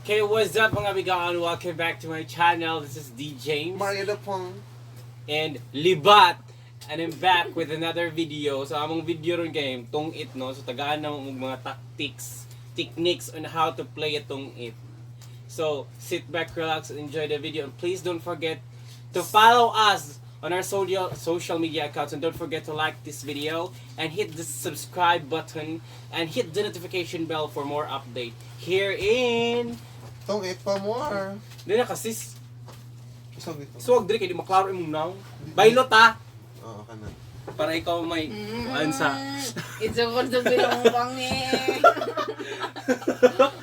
Okay, what's up, mga bigaan? Welcome back to my channel. This is D James Mario the Pong. And Libat. And I'm back with another video. So among video ron kay tungit, no. So tagaan na mo og mga tactics, techniques on how to play a tungit. So sit back, relax, and enjoy the video. And please don't forget to follow us on our social media accounts, and don't forget to like this video and hit the subscribe button and hit the notification bell for more update here in Tungit pa more. Di na kasi Isog ito. Suwag diri kay di maklaro imong naong. Baylot ha Oo, ka na. Para ikaw may kuan sa It's a word of bilang pangi.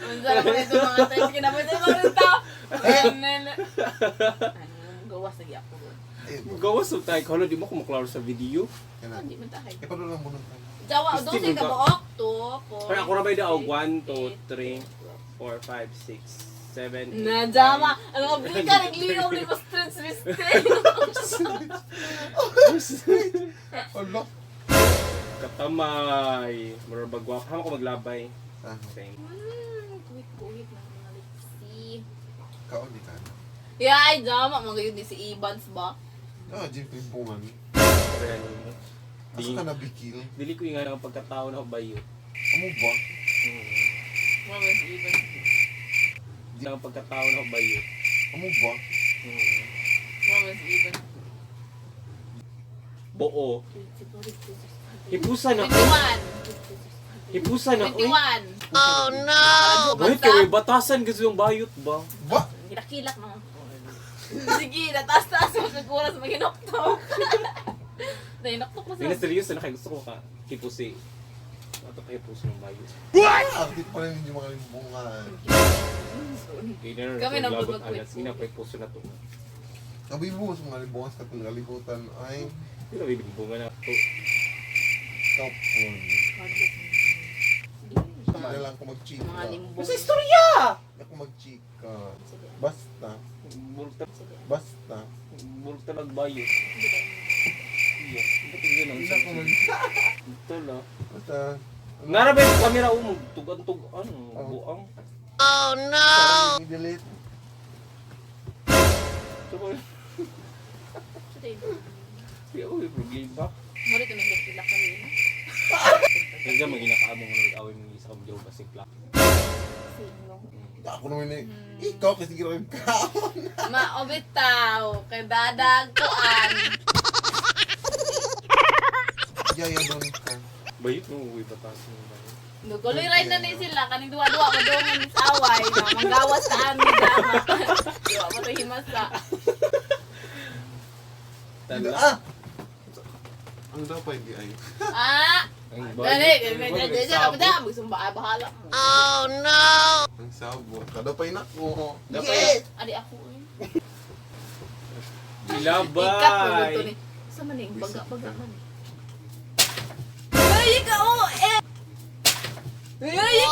Unsa naman ito mga times kinapit sa mga tao. Ano, gawas lagi ako. Ayun. Gawas sa tayo kalo di mo ko maklaro sa video. Ka na. Hindi man tahay. Ipano lang muna tayo. Jawa, Gusto doon sa mo ba? kabuok. 2, 4. Pero ako ra ba daw 1 2 3 4 5 6 7 8. Na, jama. Ano ka, bili ka, naglinaw ni mo stretch, stretch. Ala. Katamay. Mura bagwa ka ko maglabay. Ah, Okay. Kuhit-kuhit na mga lipsi. Kaon di ka na. Yeah, ay, jama. Mga yun ni si Evans ba? Ah, Jim Timbungan. Pero ano mo. Asa Di, ka nabikil? dili ko yung nga ang pagkatao na bayo. Amo ba? Mga si Evans. Di ang pagkatao na bayo. Amo ba? Mga si Evans. Buo. Hipusa na. 21. Hipusa na. 21. Oh no! Bakit kayo batasan kasi yung bayot ba? Ba? Kilak-kilak mga. Sige, nataas-taas mo sa kuras maginoktok. Nainoktok mo Hindi na sa. seryoso na kayo. Gusto ko ka hipusi. Ato ka hipuso ng bayot. Ah, di pa rin yung mga limbungan. Hindi na Kami na nang lagot mag-quit. anas. Hindi na pa hipuso na to. Nabibo sa mga limbungan sa katong kalibutan ay Hindi na bibibunga na to. kapon. Hindi na lang ako magchika. Mga limbong. Sa istorya! Hindi ako magchika. Basta. Multa, Basta. multa nagbayot. Iya. Ba't yung ganun? Hindi na ako mag... Ito la. Basta. Nara ba yung camera umog? Tugan-tugan. Oh. Buang. Parang i-delete. Ito ko. Hindi ako may problema. Mura ito nang kilak kami. Nandiyan mag-inakaamong nag-away mong isa kang jowa si Clark. Sino? Ako naman eh. Ikaw kasi ginawa yung kaon. Maobitaw kay dadag kuan. Yaya doon ka. Bayot mo, uwi batasan ng bayot. Nukuloy rin na ni sila kaning duwa-duwa madungan ni sa away na manggawas sa amin dama. Duwa mo to himasa. Tala. Ah! Ang daw pa hindi ay. Ah! Ang Dali, dali, dali, dali, dali, magsumba, ah, bahala mo. Ang sabot. Kada pa ako. Dapat. Yes! Adi ako eh. Ilabay! Ikat mo to ni. Sa man eh, baga-baga man eh. Ay, ka oh, eh! Ay, ka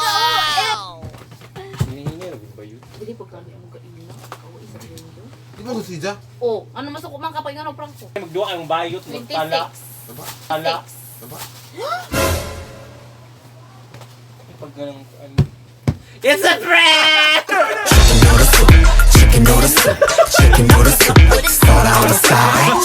oh, eh! Hinihingi na bayot. Dili pa gani ang kaila. Kawa isa mundo. Di ba ko si Ja? Oh, ano masuko man kapag ano prangko? Magduwa kayong bayot, magtala. 26. Diba? Tala. 6. Diba? Pag ganun, ano. It's a prank! Chicken noodle soup, chicken noodle soup, chicken noodle soup. Start on the side.